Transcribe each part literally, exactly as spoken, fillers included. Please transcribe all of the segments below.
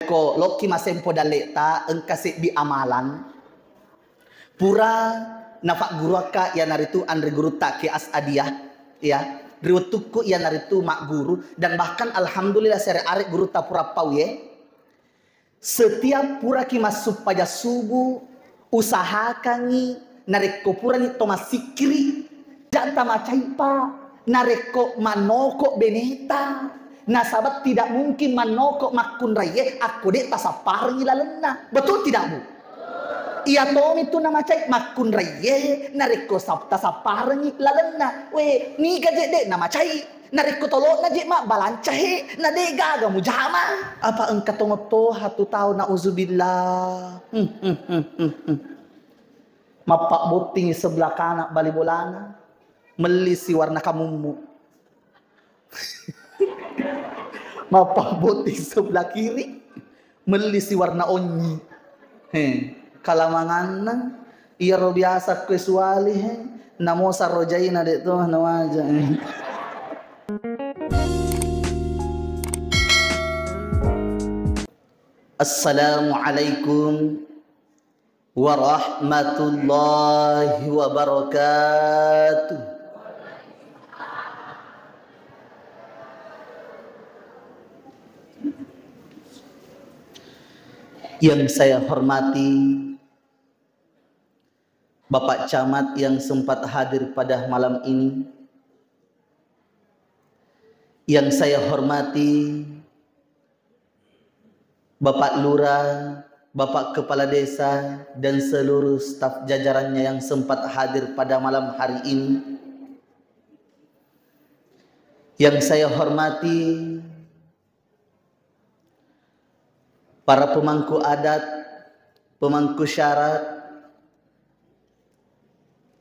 Ko lokki masempo dalle'ta, engka seddi amalang pura nafagguruakka, iyanaritu anre gurutta ke As'adiyah, ya. Ri wettukku iyanaritu magguru, dan bahkan alhamdulillah sere are gurutta pura pau ye. Setiap puraki massuppaja subuh, usahakangngi narekko purani to massikkiri, jata macaipa. Narekko mannoko beneta, nasaba tidak mungkin mannoko makkunraiye akko de tasapparengi lalenna. Betul tidak, Bu? Iya tomi tu namacai makkunraiye narekko sap-, tasapparengi lalenna. We, niga je de namacai. Narekko tolo'na je mabbalanca he, na de gaga mujama. Apa engka tongo toha tu tau, nauzubillah. Hmm, hmm, hmm, hmm, hmm. Mappabbotting sebelah kanan bali bolana, melli si warna kamummu. Mappabbotting sebelah kiri, melli si warna onyi. He, kalamanganna iyaro biasa kue suali he, namo sarro jaina de to nawaja. Assalamualaikum warahmatullahi wabarakatuh. Yang saya hormati Bapak Camat yang sempat hadir pada malam ini, yang saya hormati Bapak Lurah, Bapak Kepala Desa, dan seluruh staf jajarannya yang sempat hadir pada malam hari ini. Yang saya hormati para pemangku adat, pemangku syarat,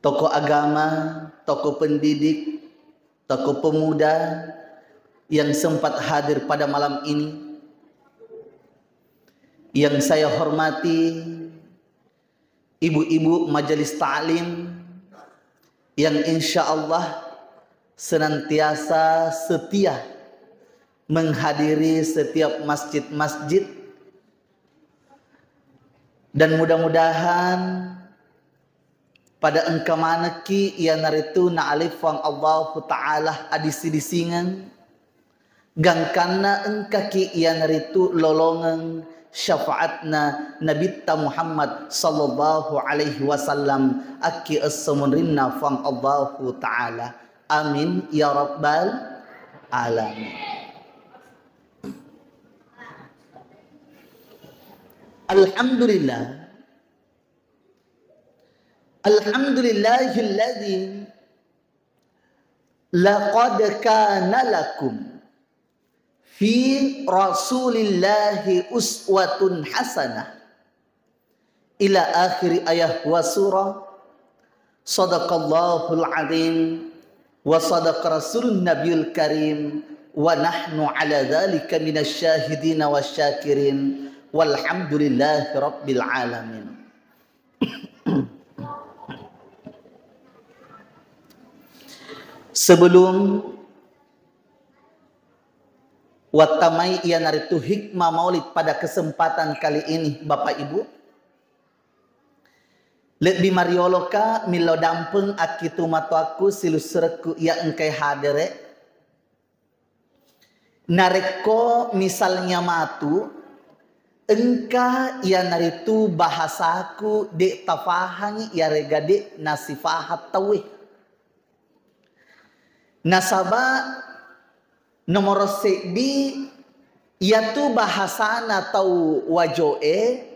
tokoh agama, tokoh pendidik, tokoh pemuda yang sempat hadir pada malam ini. Yang saya hormati ibu-ibu majelis taklim yang insya Allah senantiasa setia menghadiri setiap masjid-masjid, dan mudah-mudahan pada engka manekki iyanaritu naalif Puang Allahu Ta'ala adisi-disingeng, gangkanna engkaki iyanaritu lolongeng syafaatna Nabitta Muhammad sallallahu alaihi wasallam akki esso munrinna Puang Allahu Ta'ala. Amin ya rabbal alamin. Alhamdulillah. Alhamdulillahilladzi laqad kana lakum fi Rasulillahi uswatun hasanah. Ila akhiri ayah wa surah. Sadaqallahul azim wa sadaqa rasulun nabiyul karim wa nahnu ala dzalika minasy syahidina wasyakirin walhamdulillahi rabbil alamin. Sebelum wattamai iyanaritu hikmah maulid pada kesempatan kali ini, Bapak Ibu, lebbi marioloka millau dampeng akkitu matoakku silussurekku iya engkai hadere. Narekko misalnya matu engka iyanaritu bahasaku de tafahangi iyarega de nasifahang tauwe. Nasaba nomoro seddi, iyatu bahasana tau Wajo'e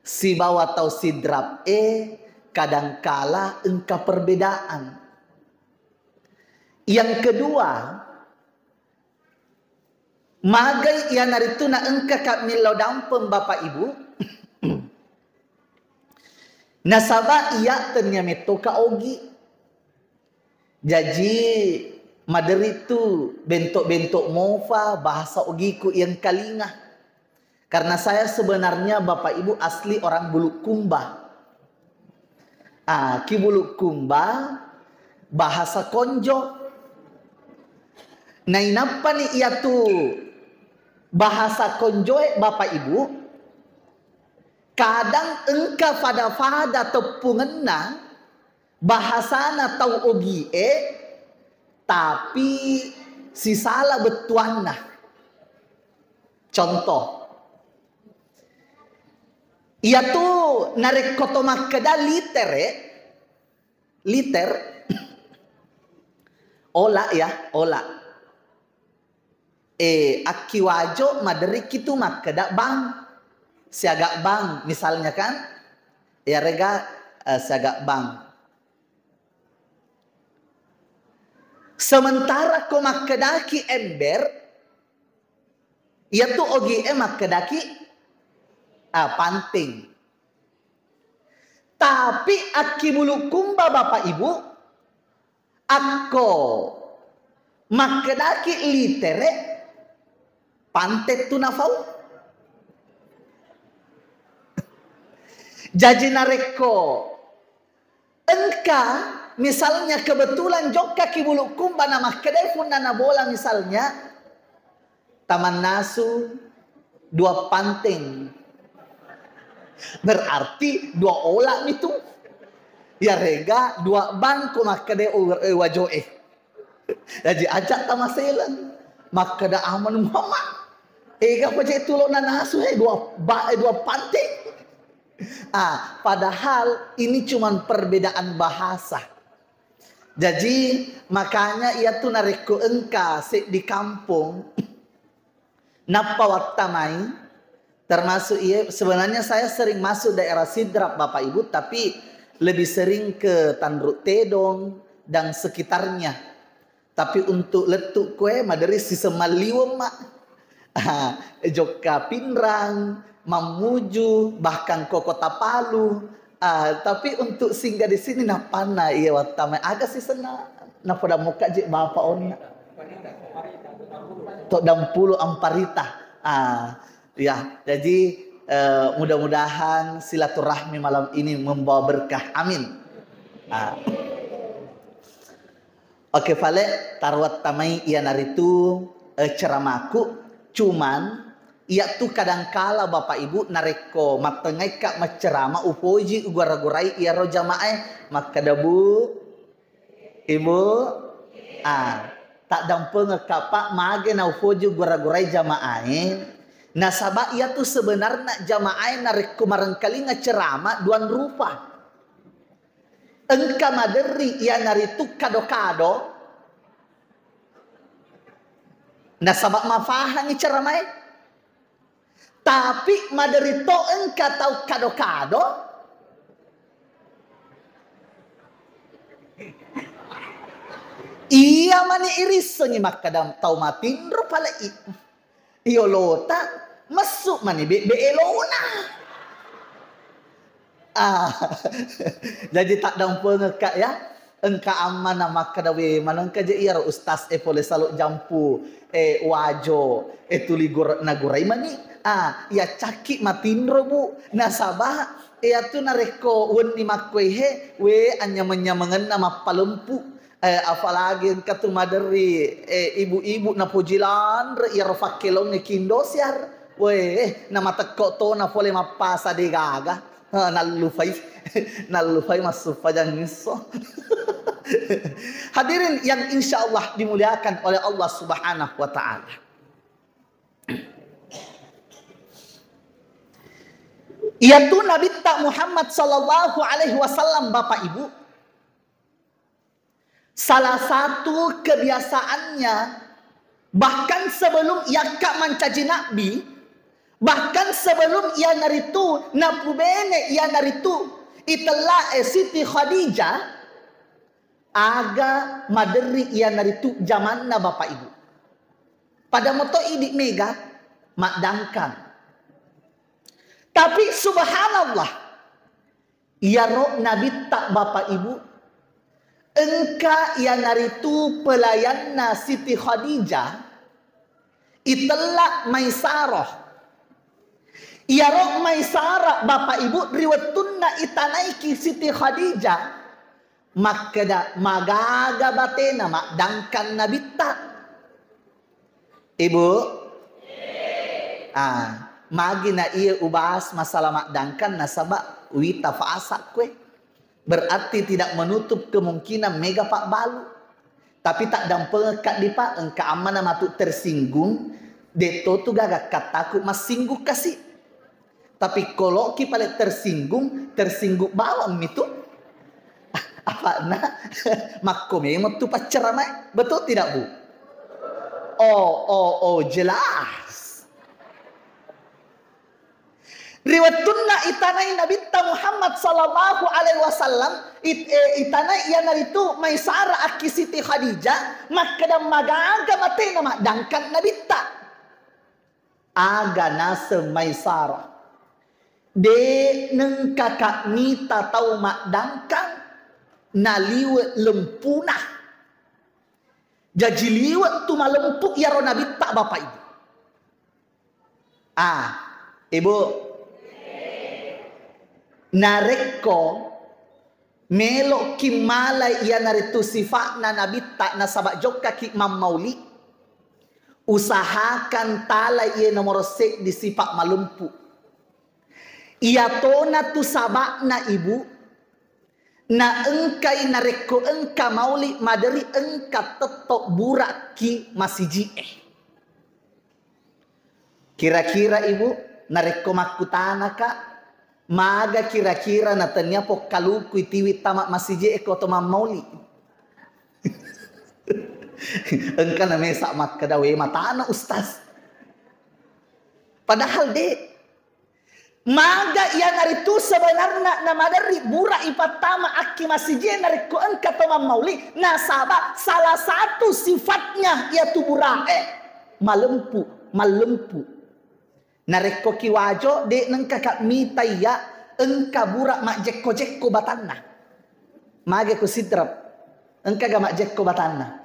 sibawa tau Sidrap'e kadangkala engka perbedaan. Yang kedua, magai iyanaritu na engka ka millau dampeng Bapak Ibu. Nasaba iya tennia metto ka ogi. Jaji maderri tu bentuk-bentuk mofa bahasa ogiku yang kalinga. Karena saya sebenarnya Bapak Ibu asli orang Bulukumba. Ah, ki Bulukumba bahasa konjo. Nainappani iyatu Bahasa konjoe, Bapak Ibu, kadang engka fada-fada teppungenna bahasana tau ogie, tapi sisala bettuanna. Contoh, iyatu narekko to makkeda litere, liter, ola ya, ola. Eh, akkiwajo maderiki tu makkeda bang, siaga bang, misalnya kan, yarega eh, siaga bang. Sementara ko makkedaki ember, iyatu ogie makkedaki ah, panting. Tapi akkibulu kumba, Bapak Ibu, akko makkedaki litere, pante tu nafau. Jaji narekko engka, misalnya kebetulan jokka kibulu kumba na makkedai punna nabola, misalnya, tamannasu dua panteng. Berarti dua ola mi tu. Yarega dua bangko makkeda e, wajoe. Jaji aja tamaseleng. Makkeda amanu Muhammad. Ega paje tulo nanasu he dua ba, eh, dua panteng. Ah, padahal ini cuman perbedaan bahasa. Jaji, makanya iyatu narekko engka seddi kampong, nappa wattamai, termasuk iye, sebenarnya saya sering masuk daerah Sidrap, Bapak Ibu, tapi lebih sering ke Tanruk Tedong dan sekitarnya. Tapi untuk lettu koe, maderri siseng malliweng, Mak. Ah, jokka Pinrang, Mamuju, bahkan ko Kota Palu. Ah, tapi untuk singgah di sini, nappanna iya wattamai. Aga sisenna napoda mokka je bapa onna. Toddang pulu amparita. Ah, ya, jadi eh, mudah-mudahan silaturahmi malam ini membawa berkah. Amin. Ah. Oke, fale, taruwattamai iyanaritu eh, ceramaku. Cuman, iyatu kadangkala Bapak Ibu narekko mattengaikka maccerama, upoji ugora-gorai iyaro jamaae, makkeda, "Bu, Ibu, ah, taddampengekka, Pak, mage naupoji ugora-gorai jamaae." Nasaba iyatu sebenarna jamaae narekko marengkalinga cerama duang rupa. Engka maderri iyanaritu kado-kado, nasaba mafahangi ceramae. Tapi maderri to engka tau kado-kado, iya mani irissengi makkeda tau matinro pale i. Yolota messu mani bebbe elona. Ah, jaji taddampengekka ya. Engka ammana makkeda, "We, manengka je iyaro ustaz e pole salo jampu, e wajo, e tuli gor-, nagurai mani." Ah, iya cakki matinro, Bu. Nasaba, e atu narekko wenni makkoe he, we, anyameng-nyamengenna mappalempu. Eh, apalagi engka tu maderri, eh, ibu-ibu napoji lanre iyaro fakkelongnge ki Indosiar. Weh, namatekko tona pole mappasa degaga. Ha, nallufai, nallufai massuppajang ngisso. Hadirin yang insya Allah dimuliakan oleh Allah Subhanahu wa Ta'ala. Iyatu Nabitta Muhammad sallallahu alaihi wasallam, Bapak Ibu, salah satu kebiasaannya, bahkan sebelum yakka mancaji nabi, bahkan sebelum iyanaritu napubene iyanaritu itellae Siti Khadijah, aga maderri iyanaritu jamanna Bapak Ibu. Pada moto idi mega maddangkang. Tapi subhanallah, iyaro Nabitta Bapak Ibu, engka iyanaritu pelayanna Siti Khadijah, itella Maisarah. Iyaro Maisarah Bapak Ibu, ri wettunna itanaiki Siti Khadijah, makkeda, magaga batena maddangkang Nabitta. Ibu, Ah, magi na iya ubahas masalah maddangkang nasaba wita fasa kue. Berarti tidak menutup kemungkinan mega pabbalu. Tapi taddampengekka dipa, engka amma na matu tersinggung, detto tu gaga kattaku massinggung kasi. Tapi koloki pale tersinggung, tersinggung bawang mitu. Apana makko memang tu pacceramae. Betul tidak, Bu? Oh, oh, oh, jelas. Ri wettunna itanai Nabitta Muhammad sallallahu alaihi wasallam, it-, eh, itanai iyanaritu Maisarah akki Siti Khadijah, makkeda magaga matena maddangkang Nabitta. Aga naseng Maisarah, de nengkaka mita tau maddangkang naliwe lempuna. Jaji liwe tu malempu iyaro Nabitta, Bapak Ibu. Ah, Ibu. Narekko melo'ki malai iyanaritu sifa'na Nabitta nasaba jokkaki mammauli, usahakan talai iye nomoro seddi sifa malempu. Iyatona tu saba'na, Ibu, na engkai narekko engka mauli maderi engka tetto bura'ki masiji'e. Kira-kira, Ibu, narekko makkutanaka, maga kira-kira na tennia pokkalukui tiwi tama masiji'e ko to mammauli? Engka na mesa makkeda, "We, matana, Ustaz." Padahal de. Maga iyanaritu sebenarna na maderri bura ipattama akki masijie narekko engka to mammauli, nasaba salah satu sifatnya iyatu bura'e malempu, mallempu. Narekko ki wajo, de nengka ka mita iya engka bura majjekko-jekko batanna. Mage ku sidrap, engkaga majjekko batanna?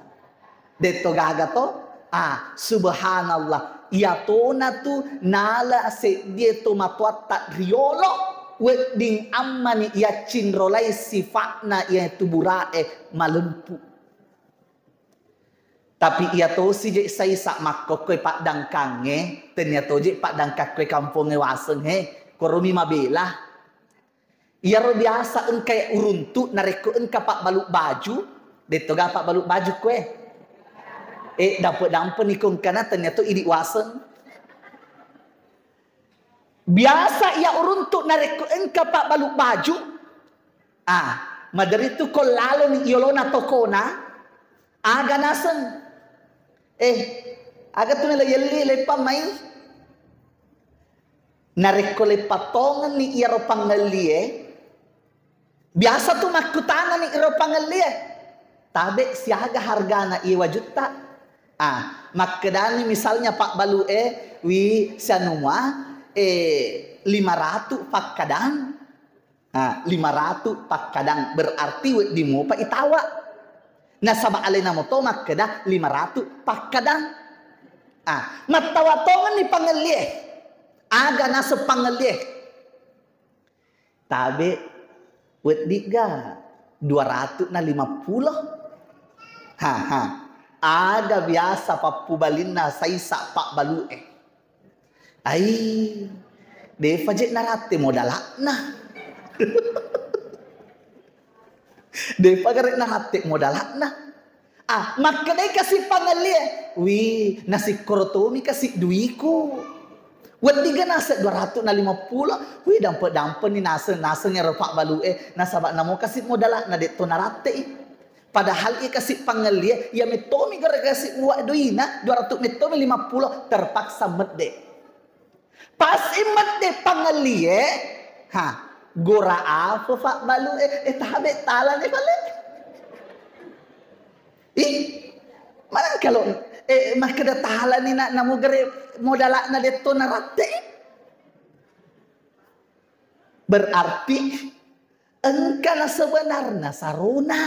Detto gaga to? Ah, subhanallah. Iyatona tu nala seddie to matoatta riolo, wedding ammani iyaccinrolai sifa'na iyatu bura'e malempu. Tapi iya tosi je saisa makkokkoe paddangkangnge, tennia toje paddangkakkoe kampongnge waseng he, koromi mabela. Iyaro biasa engka uruntu narekko engka pabbalu baju, detto ga pabbalu baju koe. Eh, dampe-dampe niko engkana tennia to idi waseng. Biasa iya uruntu narekko engka pabbalu baju, ah, maderitu ko laloni iyolona tokona, aga naseng. Eh, aga tu nala yelli leppa mai. Narekko leppa tongenni iyaro pangellie, biasa tu makkutanani iro pangellie, "Tabe siaga hargana iye wajutta?" Ah, makkedani misalnya pabbalu e, "Wi, sianua, eh, lima ratu pakkadang." Ah, lima ratu pakkadang berarti wedding mopa itawa. Nasaba alena moto makkeda lima ratu pakkadang. Ah, mattawa tongenni pangellie. Aga naseng pangellie? Tabe, weddigga dua ratu na lima pulo? Ha, ha. Aga biasa pappubalinna saisa pabbalu e? Ai, defa je naratte modalakna. Defa gare naratte modalakna. Ah, makkedai kasi pangellie, "Wi, nasikkoro tomi kasi duiku." Weddigga naseng dua ratu na lima pulo, wi, dampe-dampenni naseng, naseng ero pabbalu e, nasaba namo kasi modalakna, detto narattei. Padahal iya kasi pangellie, iya mettomi gare kasi uwa doina, dua ratu mettomi lima pulo, terpaksa medde. Pas i medde pangellie, ha, gora apa pabbalu e, eh, tabe talani pale. Ih, mana kalau, eh, makkeda talani na, namo gare modalakna detto naratte. Berarti engka na sebenarna sarona.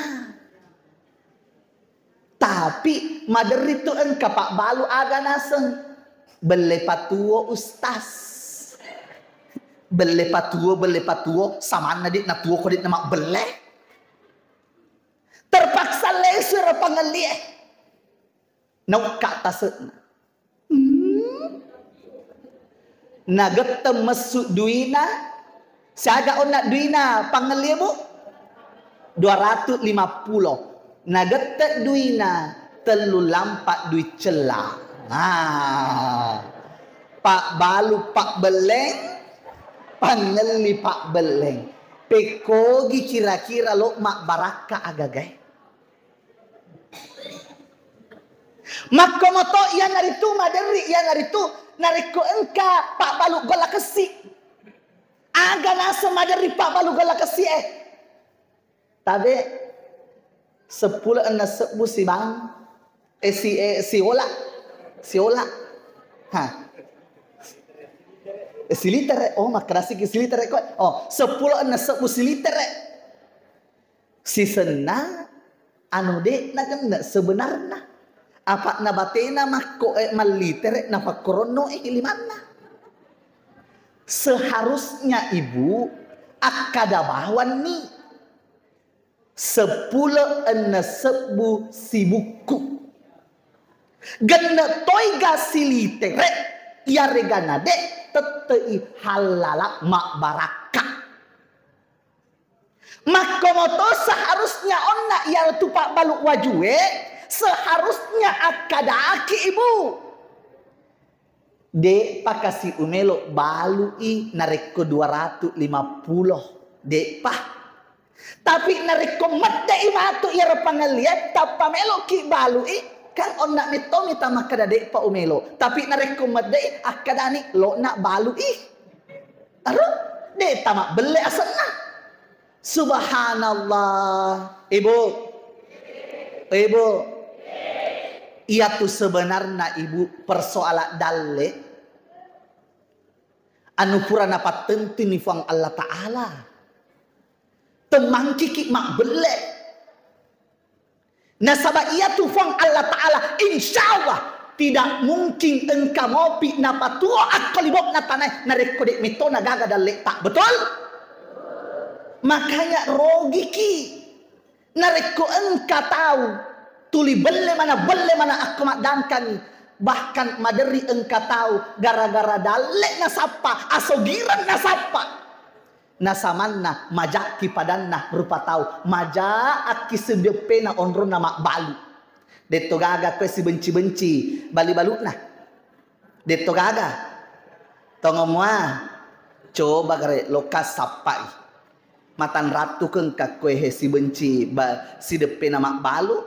Tapi maderri tu engka pabbalu aga naseng. Belle patuo, Ustaz. Belle patuo, belle patuo, samanna de natuo ko de na mabbelle. Terpaksa lesu ero pangellie. Naukka tase'na. Hmm. Nagette messu duina, siaga onna duina pangellie, Bu? Dua ratus lima puluh. Nagette duina tellu lampa dui cella. Ah. Pabbalu pabbelleng, pangelli pabbelleng. Pekkogi kira-kira lo mabbarakka agagae. Makkomoto iyanaritu maderri, iyanaritu narekko engka pabbalu golla kessi. Aga naseng maderri pabbalu golla kessi e? Tabe seppulo enneng sebbu sibang, eh, si, eh, siola, siola. Ha. Eh, silitere. Oh, makkedasiki silitere koe. Oh, seppulo enneng sebbu silitere. Sisenna anu de' nagenne' sebenarna. Apa' na batena makko e mallitere' napakkoronno e limanna. Seharusnya ibu akkada bawanni seppulo enneng sebbu sibukku. Genne' toi ga silitere' iyarega na de' tette'i hallala mabbarakka. Makkomoto seharusnya onna iyaro tu pabbalu wajue, seharusnya akkadaki ibu. De'pa kasi umelo balui narekko dua ratus lima puluh, de'pa. Tapi narekko medde'i matu iyaro pangellie, tappa meloki balui, kan onna mettomi tamakkada de'pa umelo. Tapi narekko medde'i, akkadani lo'na balui. Aro, de' tamabbelle asenna. Subhanallah. Ibu. Ibu. Iyatu sebenarna, Ibu, persoalan dalle' anu pura napattentini Fuang Allah Ta'ala. Temmangkiki mabbelle. Nasaba iyatu Fuang Allah Ta'ala, insya Allah, tidak mungkin engka mopi napatuo akko libo'na tanae narekko de' metto nagaga dalle'ta. Betul? Makanya rogiki narekko engka tau tuli belle mana, belle mana akko maddangkangi, bahkan maderri engka tau gara-gara dalle' nasappa, asogireng nasappa. Nasamanna majakki padanna rupa tau, majakki sideppena onronna mabbalu. Detto gaga koe sibenci-benci bali-balu'na. Detto gaga. Tongo mua, coba gare lokka sappai. Matanrattu kengka koe he sibenci ba-, sideppena mabbalu.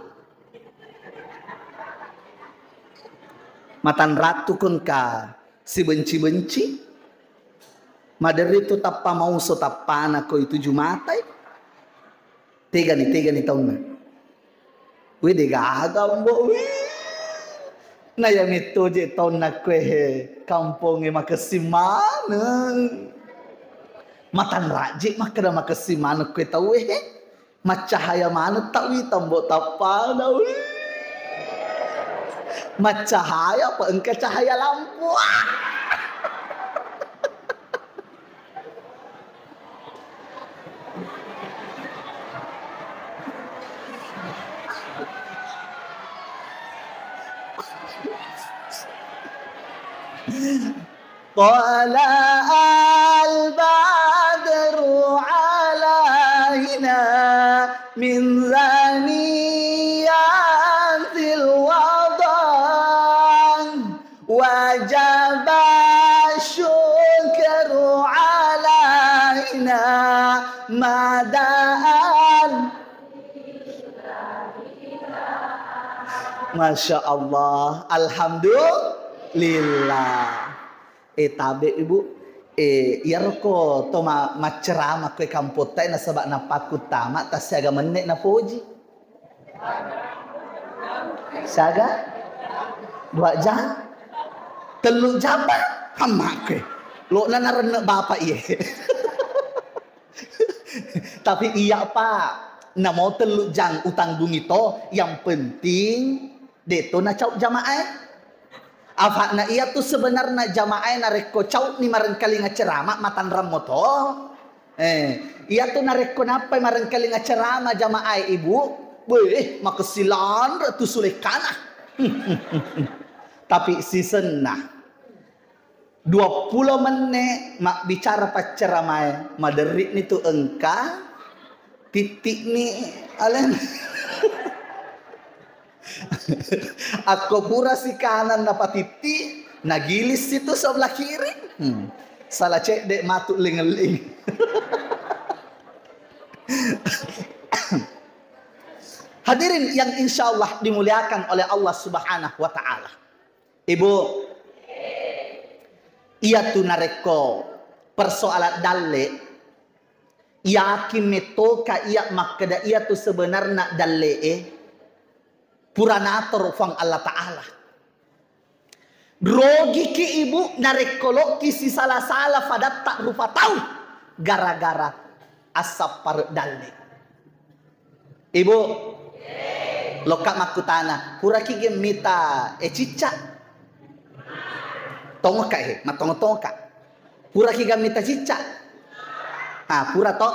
Matanrattu kengka sibenci-benci. Maderri tu tappa mauso tappana koi tuju matai. Tegani, tegani taunna. Wih, de gaga, Mbok. Wih. Na iya metto je taunna koe he kampongnge makessing maneng. Matanra je makkeda makessing maneng koe tauwe he. Maccahaya maneng tawwi tambo tappana, wih. Maccahaya apa engka cahaya lampu. طلع البدر علينا من ثنيات الوداع وجب الشكر علينا ما دعا. Masya Allah, alhamdulillah. Eh, tabe, Ibu. Eh, iyaro ko to ma-, maccerama koe kampotta e nasaba napakkuttama tassiaga menne napoji. Siaga? Dua jam? Tellu jam, Pak? Ammakke. Lo'na narenne' Bapak iye. Tapi iya, Pak. Namo tellu jam utanggungi to, yang penting de' to nacau jamaah e. Afa'na iyatu sebenarna jamaah e narekko cau'ni marengkalinga cerama matanrang moto. Eh, iyatu narekko nappai marengkalinga cerama jamaah e, Ibu, weh, makessing lanre tu sulekkana. Tapi sisenna. Duappulo menne mabbicara pacceramae, maderri'ni tu engka, titti'ni alena. Akko pura si kanan napatitti, nagilis situ sebelah kiri. Hmm. Salah cedde matu lengelling. Hadirin yang insya Allah dimuliakan oleh Allah Subhanahu wa Ta'ala. Ibu, iyatu narekko persoalan dalle, yakin mettoka iya makkeda iyatu sebenarna dalle'e pura natoro Fuang Allah Ta'ala. Rogiki ibu narekko lokki sisala-sala fadatta rupa tau gara-gara assappare dalle. Ibu, lokka makkutana, puraki ge mita e cicca? Tongokka he, matongo-tongoka. Puraki ga mita cicca? Ha, pura to.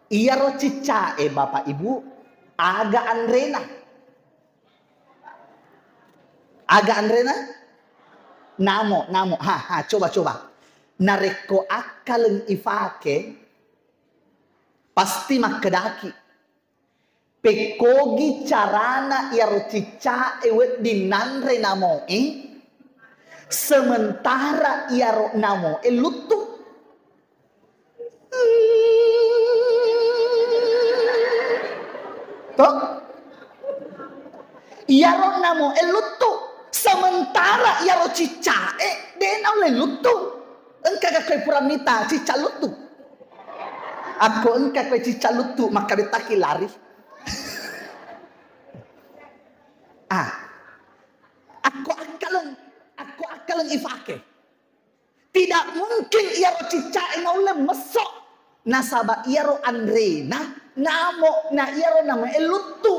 Iyaro cicca e Bapak Ibu, aga anrena? Aga anrena? Namo, namo. Ha, ha, coba, coba. Narekko akkaleng ifake, pasti makkedaki, pekkogi carana iyaro ciccae wedding nanre namoe, sementara iyaro namoe luttu. To? Iyaro namoe luttu, sementara iyaro ciccae de naulle luttu. Engka ga koe pura mita cicca luttu? Akko engka koe cicca luttu, makkabettaki lari. Ah. Akko akkaleng, akko akkaleng ifake. Tidak mungkin iyaro ciccae naulle messo. Nasaba iyaro anrena namo, na iyaro namoe luttu.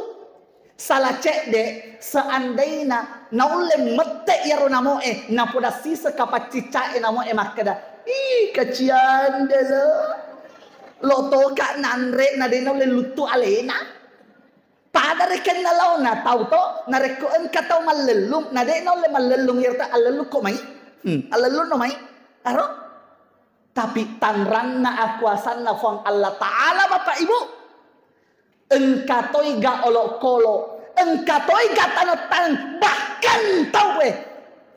Sala cedde, seandaina naulle mette iyaro namoe, napoda siseng kapang ciccae namoe makkeda, "Ih, kaciandelo. Lo toka nanre na de naulle luttu alena." Pada rekenna laona tau to, narekko engka tau mallellung, na de naulle mallellung, iyaro ta allellung ko mai. Hmm, allellung no mai. Aro? Tapi tanranna akuasanna Fuang Allah Ta'ala, Bapak Ibu, engka toi ga olokolo, engka toi ga taneng-taneng, bahkan tau e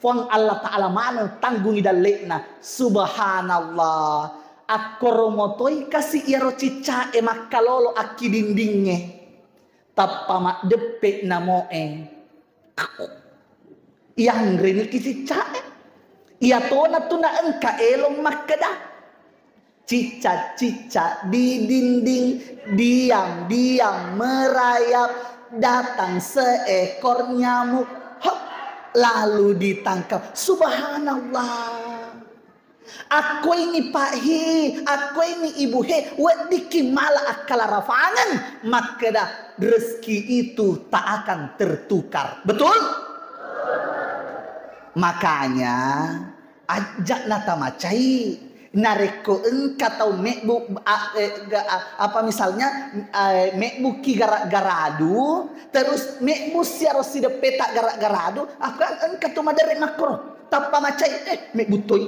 Fuang Allah Ta'ala maneng tanggungi dalle'na. Subhanallah. Akkoro motoi kasi iyaro ciccae makkalolo akkidindingnge. Tappa maddeppe namoe. Iyanreni ki ciccae. Iyatona tu naengka elong makkeda, "Cicca-cicca di dinding, diam-diam merayap, datang seekor nyamuk, hop, lalu ditangkap." Subhanallah. Akkoini Pak he, akkoini Ibu he, weddikki mala akkalarafangeng makkeda, rezeki itu tak akan tertukar. Betul? Makanya, ajja natamacai. Narekko engka tau mebbu, a, e, ga, a, apa misalnya, e, mebbuki gara-, garadu, terus mebbu siaro sideppeta gara-, garadu, apa engka tu maderre makkoro, tappa macai, eh, mebbu toi.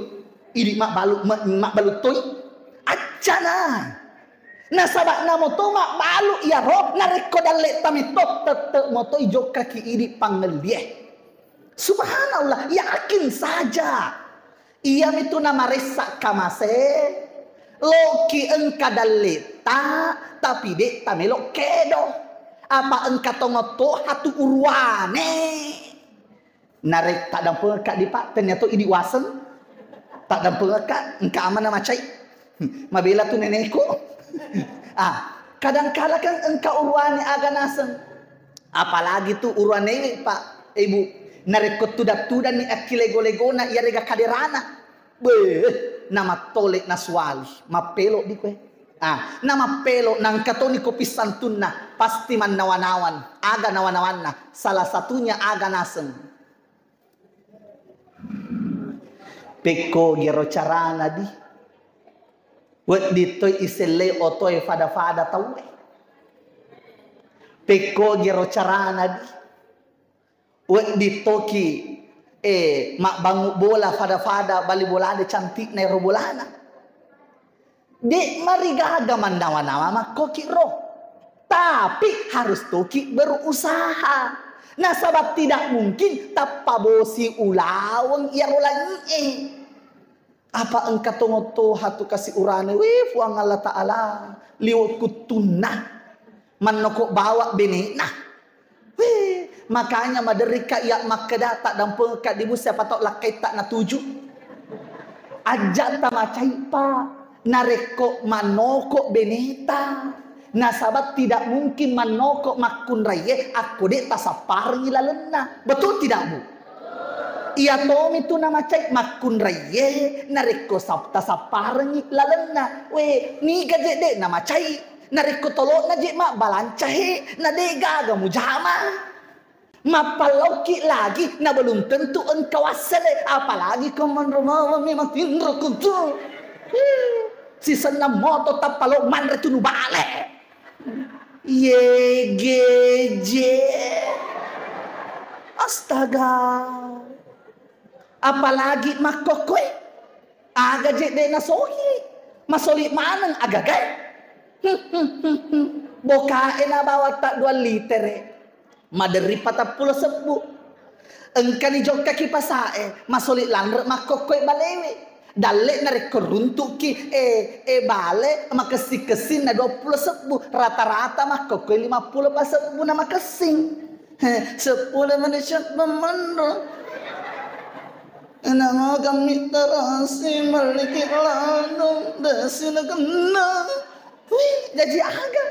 Idi mabbalu, ma-, mabbalu toi. Accana. Nasaba namo to mabbalu iyaro, narekko dalle tametto, tette motoi jokkaki idi pangellie. Subhanallah, yakin saja. Iyamitu namaressa kamase, loki engka dalle ta, tapi de tamelo kedo. Apa engka tongo to hatu uruane. Narek-, taddampengekka di Pak, tennia to idi waseng. Taddampengekka, engka amana macai. Mabela tu neneko. Ah, kadangkala kan engka uruane aga naseng. Apalagi tu uruanewe Pak, Ibu. Narekko tudang-tudanni akkilego-legona iyarega kaderana. Beh, namattole nasuali, mappelo di koe. Ah, namappelo nangka toni kopi santunna, pasti mannawa-nawan. Aga nawa-nawanna? Salah satunya aga naseng. Pekko gero carana di. Wedding toi isellei otoe fada-fada tauwe. Pekko gero carana di. Wedding toki Eh, mabbangu bola fada-fada, bali bolana cantikna ero bolana. De' marigaga mannawa-nawa makkoki ro. Tapi harus toki berusaha. Nasaba tidak mungkin tappa bosi ulaweng iyaro langi'e. Apa engka tongotoha tu kasi urane, weh, Puang Allah Ta'ala, liwe' kuttunna, mannoko bawa benena. Weh, makanya maderrika iya makkeda, taddampengekka dibu siapa tau lakkaitta natuju. Ajja tamacai, Pak, narekko mannoko beneta. Nasaba tidak mungkin mannoko makkunraie akko de' tasapparengi lalenna. Betul tidak, Bu? Iya tomi tu namacai makkunraie narekko sap-, tasapparengi lalenna. We, niga je de' namacai? Narekko tolo'na je mabbalanca he, na de' gaga mujama. Mappallauki lagi, na belum tentu engka wassele, apalagi ko monro mawami matinro kutu. Sisenna moto tappalo manre tunu bale. Yegeje. Astaga. Apalagi makkokkoe. Aga je de' nasohi. Masoli maneng agagae. Bokae nabawa ta dua litere. Maderri patappulo sebbu. Engkani jokkaki pasae, masoli lanre makkokkoe balewe. Dalle narekko runtuki, eh, eh, bale makessing-kessing na duappulo sebbu, rata-rata makkokkoe limappulo pasebbu na makessing. He, seppulo mani sebbu menro. Namo kami terasi maliki ladung desi na kena. Wih, jaji aga?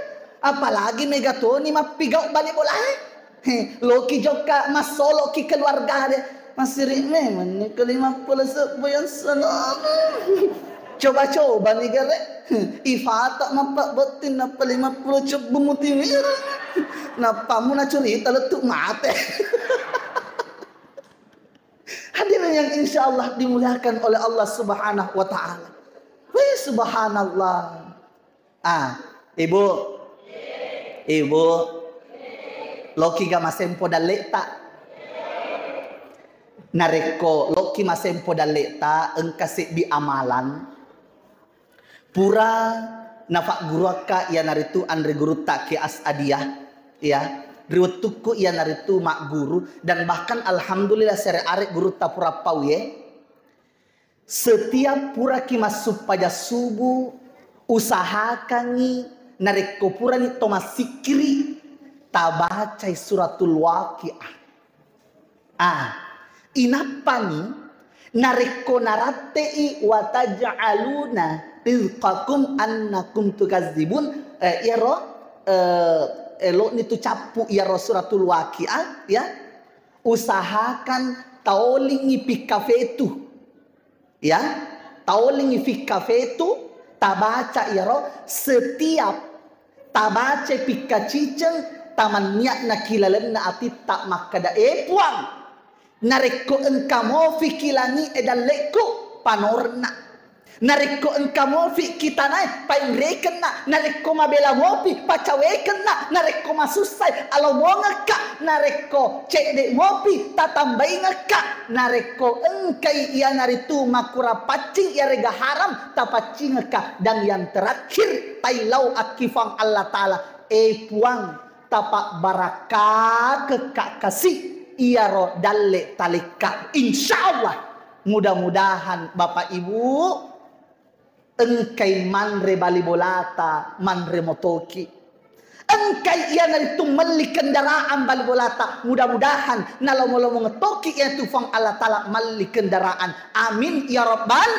Apalagi mega toni mappigau bale bolae. He, loki jokka massoloki keluarga de. Masiri memang ni ke lima puluh sebbu yang selalu. Coba-coba ni gare. Ifata mappa botting nappa lima puluh cebbu mutiwir. Nappa muna curita lettu mate. Hadirin yang insya Allah dimuliakan oleh Allah Subhanahu wa Ta'ala. Wih, subhanallah. Ah, Ibu. Ibu. Loki ga masempo dalle'ta? Narekko loki masempo dalle'ta, engka seddi amalan. Pura nafagguruakka iyanaritu anre gurutta ke As'adiyah, ya. Ri wettukku iyanaritu magguru, dan bahkan alhamdulillah sere are gurutta pura pau ye. Setiap puraki massuppaja subuh, usahakangngi narekko purani to massikkiri, tabacai suratul Waqiah. Ah, inappani narekko naratte'i, "Wa taj'aluna rizqakum annakum tukadzibun," eh, iyaro, eh, elo'ni tu cappu iyaro suratul Waqiah, ya. Usahakan taolingngi pikkafetu. Ya, taolingngi fikkafetu, tabaca iyaro setiap tabaca pikkaciceng, tamannia'na ki lalenna atitta makkeda, "E Puang, narekko engka mofi ki langi'e dalle'ku, panorna. Narekko engka mofi ki tanae, painrekenna. Narekko mabela mopi, pacawekenna. Narekko masussai, alomongekka. Narekko cedde mopi, tatambaingekka." Narekko engkai iyanaritu makurang paccing iyarega haram, tapaccingekka. Dan yang terakhir, taillau akki Fuang Allah Ta'ala, "E Puang, tapabbarakakekka kasi iyaro dalle talekka." Insya Allah, mudah-mudahan Bapak Ibu, engkai manre bali bolata, manre motoki. Engkai iyanaritu melli kendaraan bali bolata, mudah-mudahan nalomo-lomo ngetoki iyatu Fuang Allah Ta'ala melli kendaraan. Amin ya rabbal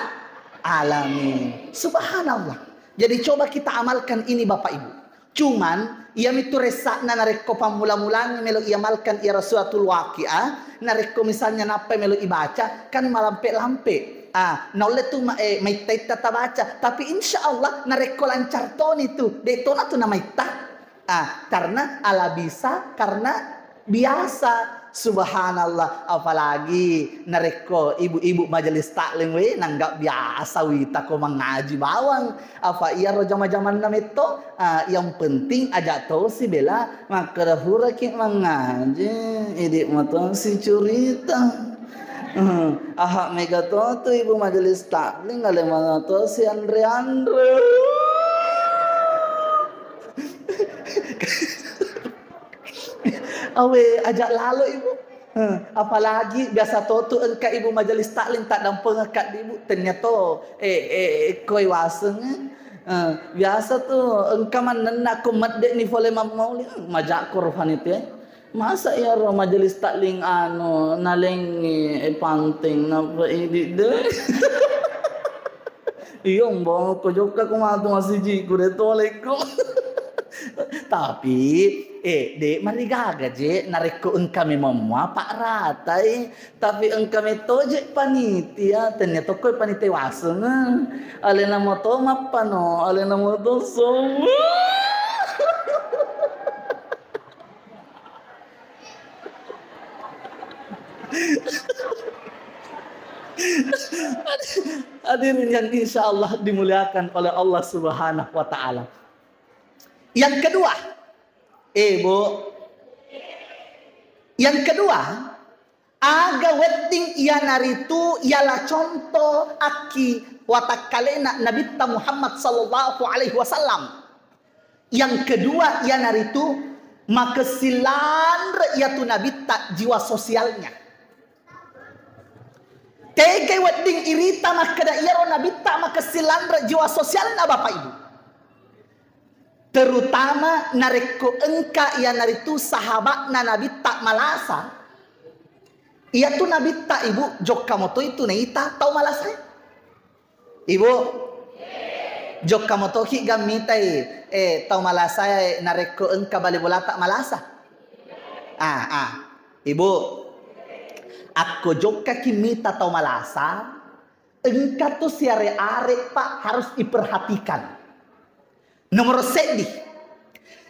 alamin. Subhanallah. Jadi coba kita amalkan ini Bapak Ibu. Cuman, iyamitu ressa'na narekko pammula-mulangngi melo iamalkan iyaro suratul Waqiah, narekko misalnya nappai melo ibaca, kan malampe-lampe. Ah, naulle tu ma-, eh, maitta-itta tabaca. Tapi insya Allah, narekko lancar toni tu, de tona tu namaitta. Ah, karena ala bisa, karena biasa. Subhanallah, apalagi narekko ibu-ibu majelis taklim, we, nangga biasa wita ko mangaji bawang. Apa iyaro jama-jamanna metto? Ah, yang penting aja tosi bela, makkeda puraki mangaji, idi matosi curita. Hmm, aha mega to tu ibu majelis taklim, ale mana to si anre-anre. Awe, aja lalo ibu. Hmm, apalagi biasa to tu engka ibu majelis taklim tak dampengekka di ibu, tennia to, eh, eh, koi waseng, eh. Eh, biasa tu engka mannenna ko medde ni fole mammauli, eh, majakko ro panitia. Masa iyaro majelis taklim anu nalengngi, eh, panteng napa idi de. Iyo, mbong ko jokka ko matu masiji ku de tolekko. Tapi, eh, de marigaga je narekko engka memang mua pak ratai. Tapi engka metto je panitia, tennia tokko panitia waseng. Alena moto mappano, alena moto somu. Hadirin yang insya Allah dimuliakan oleh Allah Subhanahu wa Ta'ala. Yang kedua, eh, Bu, yang kedua, aga wedding iyanaritu yala conto akki watakkalena Nabitta Muhammad sallallahu alaihi wasallam. Yang kedua iyanaritu makessing lanre iyatu Nabitta jiwa sosialnya. Tegai wedding irita makkeda iyaro Nabitta makessing lanre jiwa sosialna, Bapak Ibu. Terutama narekko engka iyanaritu sahabatna Nabitta malasa, iyatu Nabitta, Ibu, jokka moto itu naita tau malasae. Ibu, jokka motoki gammitai, eh, tau malasae narekko engka bale bolata malasa? Ah, ah. Ibu, akko jokkaki mita tau malasa, engka tu siare-are, Pak, harus diperhatikan. Nomor seddi,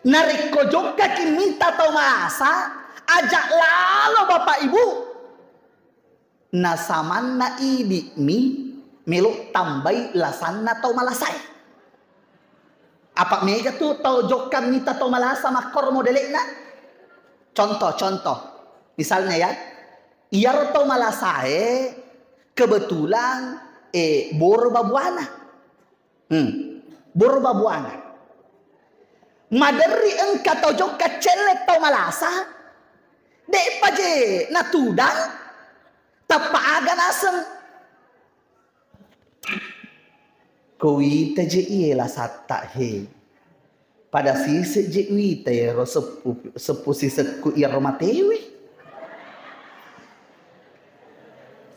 narekko jokkaki mita tau malasa, aja lalo Bapak Ibu. Nasamanna idi'mi melo tambai lasanna tau malasae. Apa mega tu tau jokka mita tau malasa makkoro modele'na? Contoh, contoh. Misalnya ya, iyaro tau malasae kebetulan, eh, boro babuana. Hmm. Boro babuana. Maderri engka tau jokka celle tau malasa, de'pa je natudang, tappa aga naseng. Ko wita je iye lasatta he. Pada sise je wita iyaro seppu, seppu sisekku iyaro matewe.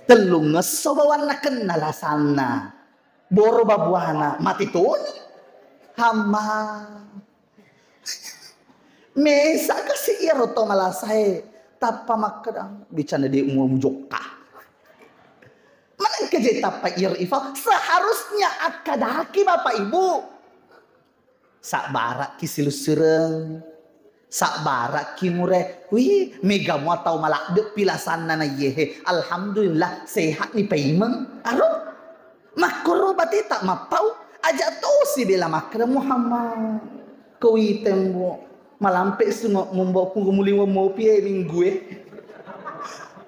Tellungngesso bawanna kenna lasanna. Boro babuana mate toni. Hama. Mesa kasi iyaro to malasae tappa makkeda bicana de mu-, mujokka. Manengka je tappa iyaro ifa seharusnya akkadaki Bapak Ibu. Sabbarakki silussureng, sabbarakki mure. Wih, mega mua tau maladde'pi lasanna na iyehe. Alhamdulillah, sehatni paimeng. Aro? Makkoro bateta mappau, aja tosi bela makkeda Muhammad. Ko witembo, malampe sungo mumbo ku muliweng mopi e minggu e.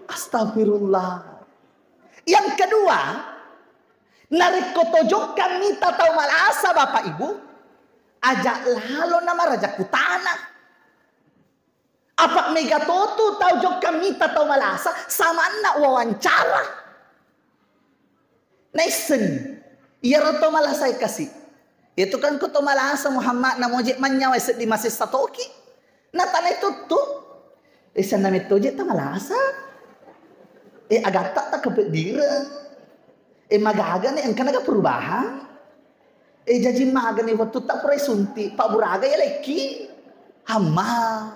Astagfirullah. Yang kedua, narekko tojokka mita tau malasa, Bapak Ibu, aja lalo na maraja kutana. Apa mega totu tau jokka mita tau malasa, samanna wawancara. Naisseng, iyaro to malasa e kasi. Itu kan ko to malasa Muhammad, namoje mannyawa seddi masessa toki. Natanai tuttu. Eh, sanna mettoje ta malasa. Eh, agatta ta kepeddireng. Eh, magaga ni engka naga perubahan. Eh, jaji maga ni wettu ta purai sunti, pabburaga ya lekki. Amma.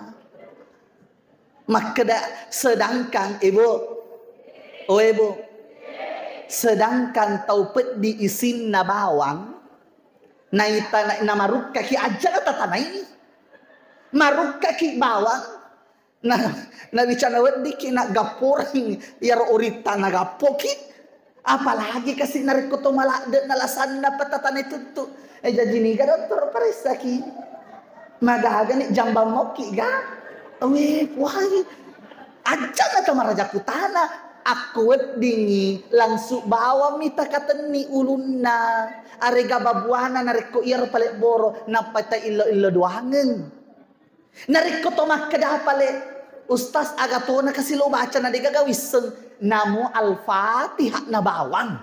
Makkeda sedangkan, Ibu. Oh, Ibu. Sedangkan tau peddi isinna bawang, naita-, na-, namarukkaki ajjana tatanai. Marukkaki bawang. Na, nabicana weddikki naggapporeng iyaro oritta nagappoki. Apalagi kasi narekko to maladde na lasanna patatanai tuttu. Eh, jaji niga dottoro paressaki. Magagani jambang mokki ga? Weh, wai. Ajjana to maraja kutana. Akko weddingngi, langsung bawammi takatenni ulunna, arega babuana narekko iyaro palebboro, nappa taillo-illo doangeng. Narekko to makkeda pale, "Ustaz, aga tona kasi lo baca na degaga wisseng?" Namo Al-Fatihah na bawang.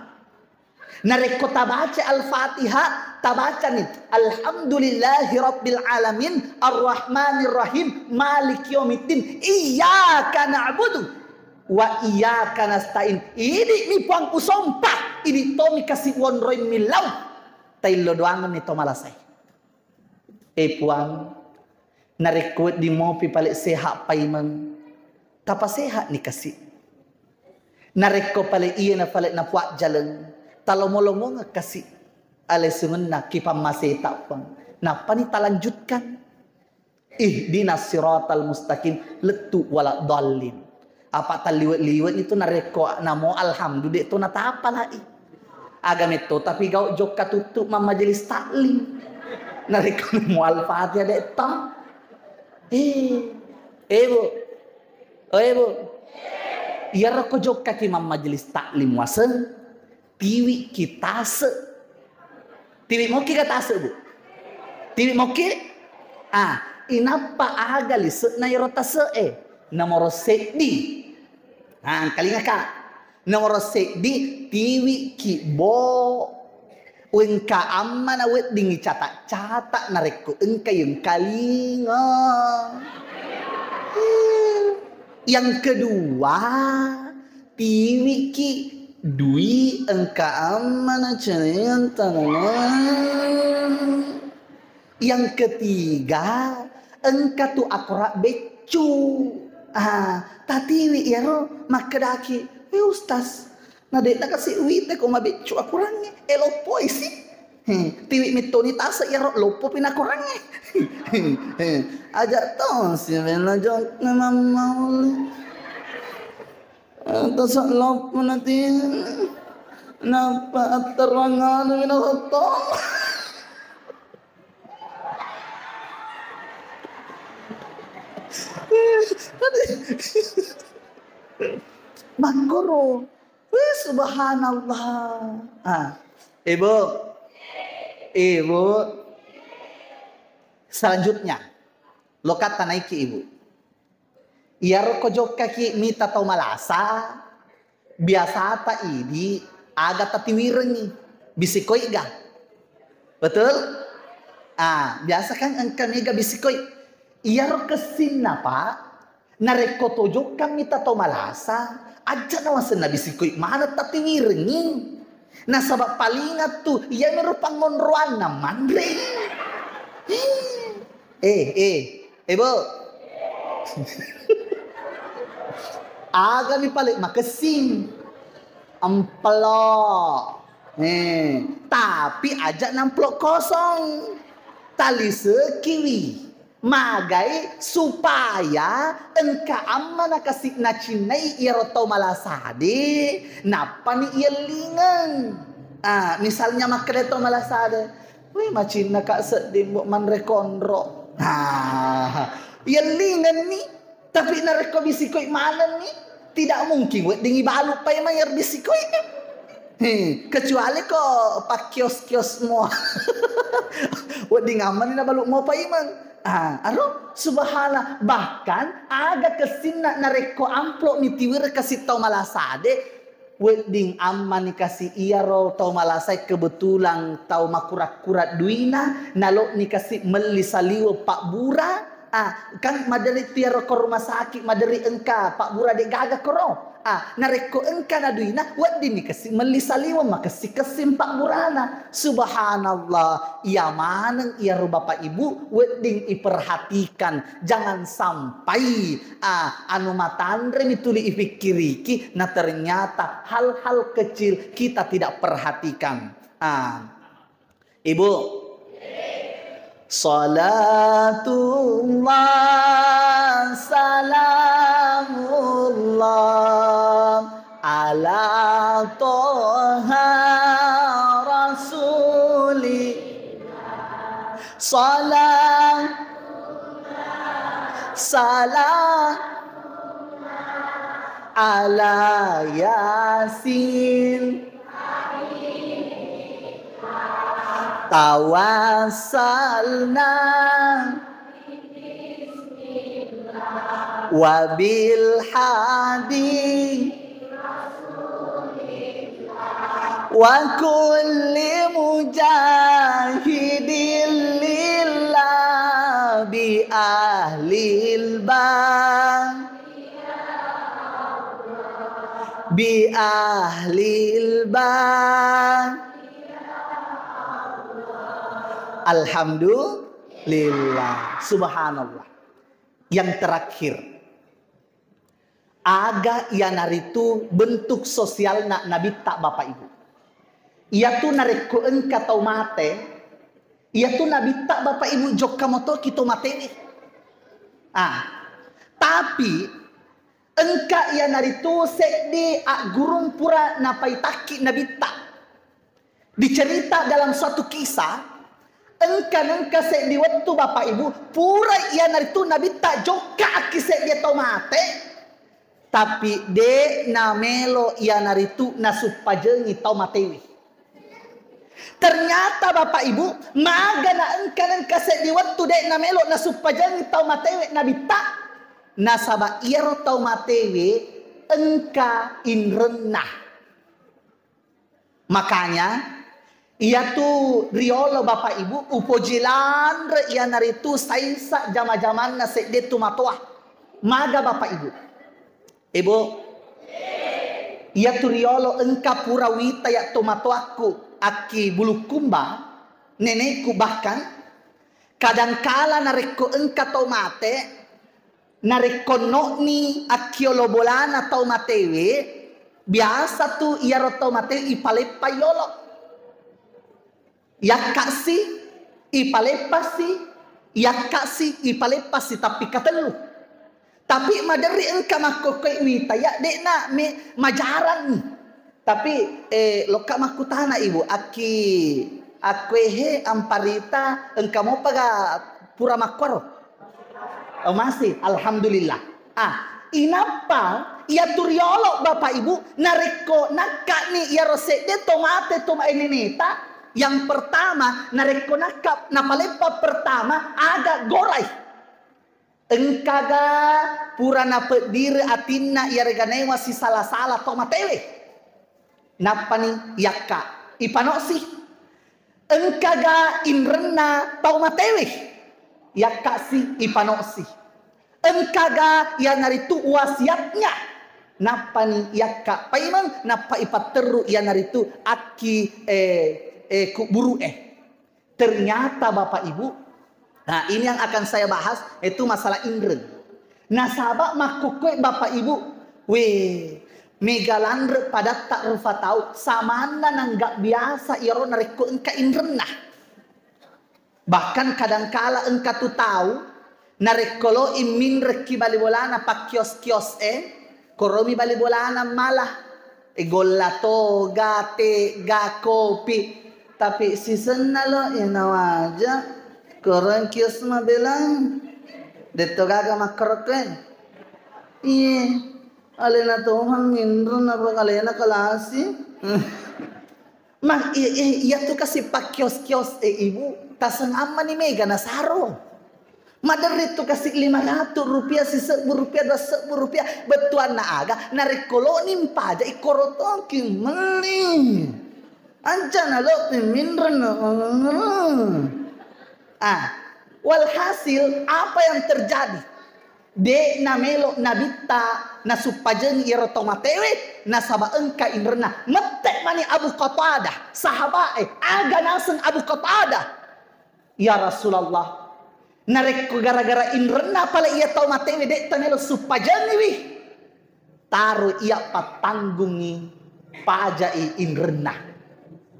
Narekko tabaca Al-Fatihah, tabacani, "Alhamdulillahi rabbil alamin, arrahmanir rahim, maliki yaumiddin, iyyaka na'budu wa iyyaka nasta'in." Idi'mi Puang usompa, idi' tomi kasi wonroimmi lau. Taillo doangenni to malasai. Eh Puang, narekko wedding mopi pale sehat paimeng, tapasehatni kasi. Narekko pale iyana pale napuajjaleng, talomo-lomongeng kasi. Alesungenna kipammaseta Puang. Nappani talanjutkan. Ihdinas siratal mustaqim, lettu wala dhallin. Apa talliwe'-liwe'ni tu narekko namo alhamdu de' to natapalai. Aga metto tapi gau' jokka tuttu mammajelis taklim. Narekko namo Al-Fatihah de' to. Eh, eh, Bu. Oh, eh, Bu. Iyaro ko jokkaki mammajelis taklim waseng, tiwiki tase'. Tiwi moki ga tase', Bu? Tiwi moki? Ah, inappa aga lise'na iyaro tase'e? Nomoro seddi. Ah, engkalingaka. Nomoro seddi, tiwiki bo. Engka ammana weddingngi cata'-cata' narekko engka yengkalinga. Yang kedua, tiwiki dui engka ammana cereang tanana. Yang ketiga, engka tu akora beccu. Ah, tatiwi iyaro makkedaki, "Eh, Ustaz, na de'na kasi uwite ko mabeccu akurangnge, eh, loppoi si." He, tiwi mittoni tase' iyaro loppopi nakurangnge. He, aja' to si bela jokka mammauli. Eh, tase' loppo nati. Nappa atterang anu minasotto. Makkoro. Wih, subhanallah. Ah, Ibu. Ibu. Selanjutnya, lokatta naiki, Ibu. Iyaro ko jokkaki mita tau malasa, biasata idi aga tatiwirengngi, bisikoi ga? Betul? Ah, biasa kan engka mega bisikoi. Iyaro kessinna, Pak, narekko to jokka mita tau malasa, aja nawasenna bisikoi maneng tatiwirengngi. Nasaba palinga tu, iyamiro pangonroanna manre. Eh, eh, eh, Bu. Agami pale makessing. Amplop. Eh, tapi aja namplop kosong. Talisekiwi. Magai supaya engka ammana kasi nacinnai iyaro tau malasade, nappani iyellingeng. Ah, misalnya makkeda tau malasade, "Wih, macinna ka sedding, Bu, manre konro." Ah, iyellingenni. Tapi narekko bisikoi manenni, tidak mungkin wedding ibalu paimeng iyaro bisikoi. He, kecuali ko pakkios-kios mua. Wedding ammani nabalu mua paimeng. Ah, aro subhana, bahkan aga kessinna narekko amplop mi tiwir kasi tau malasade, wedding ammani kasi iyaro tau malasae kebetulan tau makura-kura duina, nalokni kasi melli saliweng pabbura, ah, kan maderri tiaro ko rumah sakit, maderri engka pabbura de gaga koro. Ah, narekko engka na duina, weddinni kasi melli saliweng, makessi-kessi pabburana. Subhanallah, iya maneng iyaro Bapak Ibu wedding iperhatikan, jangan sampai Ah, anu matanre mi tuli ipikkiriki, na ternyata hal-hal kecil kita tidak perhatikan. Ah, Ibu, salatullah, salamullah, ala toha rasuli. Salam, salam, Ala Yasin tawassalna wabil hadi wa kulli mujahidin lillah bi ahlil ba bi ahlil ba. Alhamdulillah. Subhanallah. Yang terakhir, aga iyanaritu bentuk sosialna Nabitta, Bapak Ibu. Iyatu narekko engka tau mate, iyatu Nabitta, Bapak Ibu, jokka motoki to matewe. Ah, tapi engka iyanaritu seddi aggurung pura napaitakki Nabitta. Dicerita dalam suatu kisah, engka nengka seddi wettu, Bapak Ibu, pura iyanaritu Nabitta jokka akki seddi tau mate, tapi de namelo iyanaritu nasuppajengi tau matewe. Ternyata, Bapak Ibu, maga na engka nengka seddi wettu de namelo nasuppajengi tau matewe Nabitta, nasaba iyaro tau matewe engka inrenna. Makanya, iyatu riolo, Bapak Ibu, upoji lanre iyanaritu saisa jama-jamanna sedde tu matoa. Maga, Bapak Ibu? Ibu, iyatu riolo engka pura wita ya to matoakku akki Bulukumba, nenekku bahkan, kadangkala narekko engka tau mate, narekko no'ni akkiolo bolana tau matewe, biasa tu iyaro tau matewe ipaleppa yolo. Yakkasi, ipaleppasi, yakkasi, ipaleppasi, tapi katellu. Tapi maderri engka makkokkoe wita ya, de'na me-, majaranni. Tapi, eh, lokka makkutana, Ibu, akki, akkuehe amparita engka mopaga pura makkuaro? Oh, masih, alhamdulillah. Ah, inappa iyatu riolo, Bapak Ibu, narekko nakkani iyaro sedde to mate to ma-, neneta, yang pertama, narekko nakka napaleppa pertama, aga gorai. Engkaga pura napeddiri atinna iyarega naewa sisala-sala to matewe? Nappani yakka, ipano'si. Engkaga inrenna tau matewe? Yakka'si, ipano'si. Engkaga iyanaritu wasiatnya? Nappani yakka paimeng, nappa ipatterru iyanaritu akki, eh, eh, kubburu'e. Ternyata, Bapak Ibu, nah, ini yang akan saya bahas, itu masalah inreng. Nasaba makkukkué, Bapak Ibu, wé, méga lanre padatta rufa tau, samanna nangga biasa iyaro narékko engka inrenna. Bahkan kadangkala engka tu tau, narékko loi minrekki bali bolana pakkios-kios é, koromi bali bolana mala. E, golla toga, tega, kopi. Tapi sisenna lo, iya nawaja. Korong kios mabelang. Detto gaga makkarokken. Iye, alena tohang minreng apa alena kalasi. Mak, iya, iya, iya tu kasi pakkios-kios e, Ibu. Taseng ammani méga nasaro. Maderri tu kasi lima ratu rupiah, sisebbu rupiah, dua sebbu rupiah, bettuanna aga, narekko loni mpaja ikkoro toki melli. Ancana lo pimminren. Ah, walhasil, apa yang terjadi? De namelo nabitta nasuppajeng iyaro tau matewe, nasaba engka inrenna. Mette mani Abu Qatadah, sahabae, aga naseng Abu Qatadah? Ya Rasulullah, narekko gara-gara inrenna pale iya tau matewe de' tamelo suppajengiwi, taro iya pattanggungi pajai inrenna.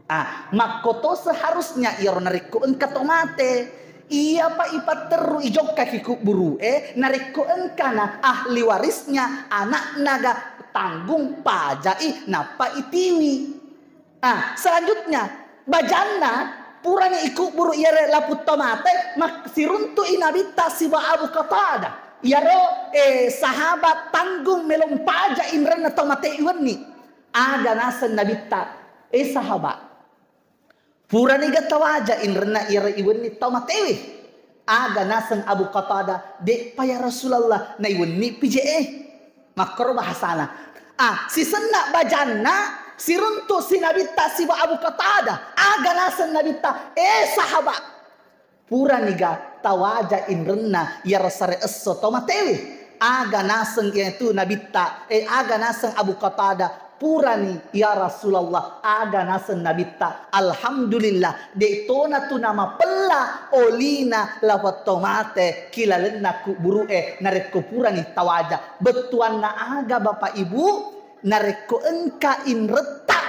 Ah, makkoto seharusnya iyaro narekko engka to mate, iyapa ipatterru ijokkaki kubburu'e, narekko engkana ahli warisnya, anakna ga tanggung pajai nappa itiwi. Ah, selanjutnya, bajanna purani ikubburu iyare laputta mate, mak-, siruntu'i Nabitta siba Abu Qatadah. Iyaro, eh, sahabat tanggung melong paja inrenna tau mate iwenni. Aga naseng Nabitta, eh, sahabat, puraniga tawaja inrenna iyaro iwenni tau matewe? Aga naseng Abu Qatada, de'pa ya Rasulullah, naiwenni pije e. Makkoro bahasana. Ah, sisenna bajanna, siruntu si Nabitta siba Abu Qatada. Aga naseng Nabitta, eh, sahabat, puraniga tawaja inrenna iyaro sare esso tau matewe? Aga naseng iyatu Nabitta, eh, aga naseng Abu Qatada, purani ya Rasulullah. Aga naseng Nabitta, alhamdulillah, de' tona tu namapella olina lafang tau mate ki lalenna kuburu e narekko purani tawaja. Bettuanna aga, Bapak Ibu? Narekko engka inretta,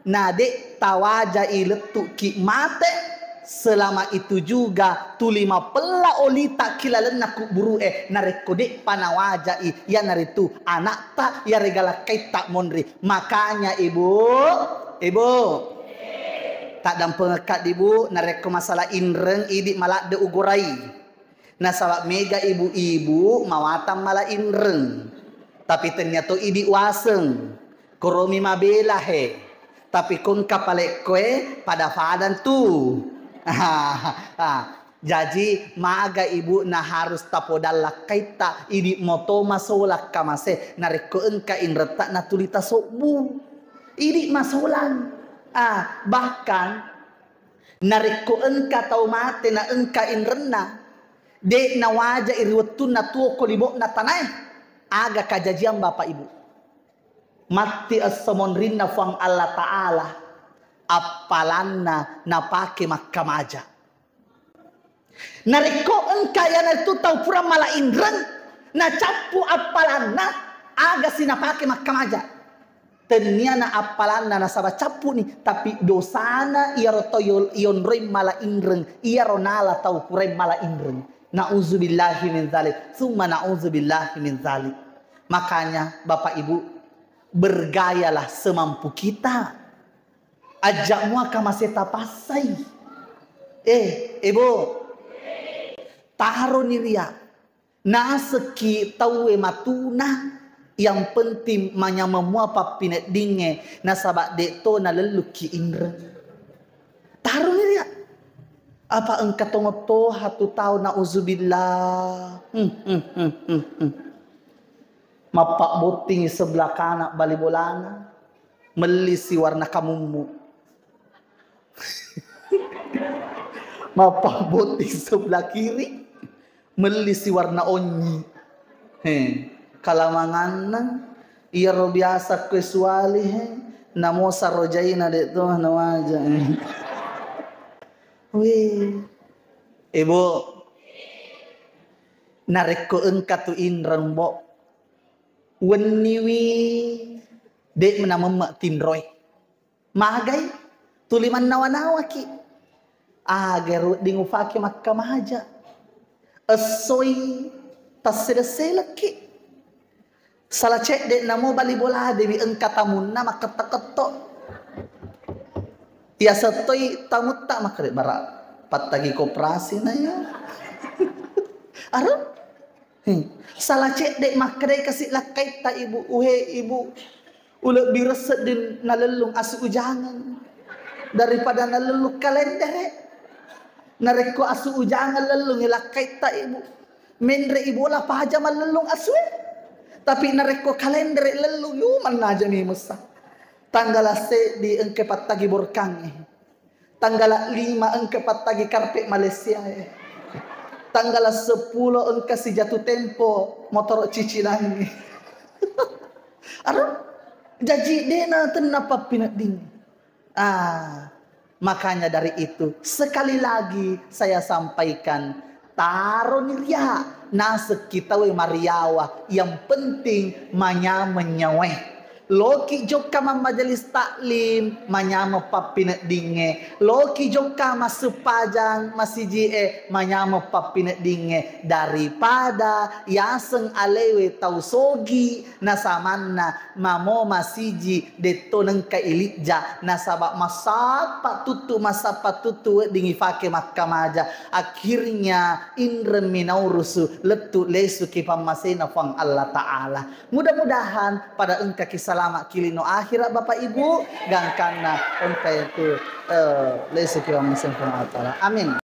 na de' tawajai lettu'ki mate, selama itu juga tuli mapella olita ki lalenna kuburu e narekko de'pa nawajai, iyanaritu anakta, iyarega lakkaitta monri. Makanya, Ibu, Ibu, taddampengekka dibu, narekko masalah inreng, idi maladde ugorai. Nasaba mega ibu-ibu mawatang mala inreng. Tapi tennia to idi waseng. Koromi mabela he. Tapi ko engka palekko e pada-padang tu. Ah, jaji maga ibu na harus tapodang lakkaitta, idi moto masolang kamase narekko engka inretta natuli tasobbu. Idi masolang. Ah, bahkan narekko engka tau mate na engka inrenna, de' nawajai ri wettunna tuo ko libo'na tanae, aga kajajiang Bapak Ibu? Matti esso monrinna Fuang Allah Ta'ala, appalanna napake makkamaja. Narekko engka iyanaritu tau pura mala inreng, nacappu appalanna, aga si napake makkamaja? Tennia na appalanna nasaba cappu'ni, tapi dosana iyaro tau yo-, yonroi mala inreng, iyaro nala tau purai mala inreng. Nauzubillahi min zalik, summa nauzubillahi min zalik. Makanya, Bapak Ibu, bergayalah semampu kita. Ajak mua kamase tapassai. Eh, Ebo, taroni ria. Nasekki tauwe matuna, yang penting manyameng mua pappineddingnge, nasaba de' to nalellukki inreng. Taroni ria. Apa engka tongo toha tu tau, nauzubillah. Hmm, hmm, hmm, hmm, hmm. Mappabbottingi sebelah kanan bali bolana, melli si warna kamummu. Mappabbotting sebelah kiri, melli si warna onyi. He, kalamanganna iyaro biasa kue suali he, namo sarojaina de' to nawaja. Weh. Ebo, narekko engka tu inreng, Bo, wenniwi de' namemme tinroe. Magai, tuli mannawa-nawaki. Aga ro wedding ufake makkamaja. Essoi tassele-selekki. Sala cedde' namo bali bola dewi engka tamunna makketto-ketto. Iya settoi tamutta makkede' bara pattagi koperasi na ya. Aro? Hmm. Sala cedde' makkedai kasi' lakkaitta, Ibu, uhe, Ibu, ulebbi ressedding nalellung asu ujangeng daripada nalellung kalendere. Narekko asu ujangeng lellung lakkaitta, Ibu, menre ibola paja mallellung asue. Tapi narekko kalendere lellung, yu, mannaja mi messa. Tanggala seddi engke pattagi borkangnge. Tanggala lima engka pattagi karpe' Malaysia e. Tanggala seppulo engka si jatuh tempo motoro' cicilangnge. Aro? Jaji de'na tenna pappinedding. Ah, makanya dari itu, sekali lagi saya sampaikan, taroni ria, nasekki tauwe mariawa, yang penting manyameng nyawae. Loki jokka mammajelis taklim, manyameng pappineddingnge. Loki jokka massuppajang masiji'e, manyameng pappineddingnge. Daripada yaseng alewe tau sogi, nasamanna mamo masiji detto nengka ilijja, nasaba massappa tuttu, massappa tuttu wedding ifake makkamaja. Akhirnya inremmi naurusu lettu lesuki pammasena Puang Allah Ta'ala. Mudah-mudahan pada engkaki salama ki lino akhirat, Bapak Ibu, gangkanna engka itu, eh, lesuki pammasena Puang Allah Ta'ala. Amin.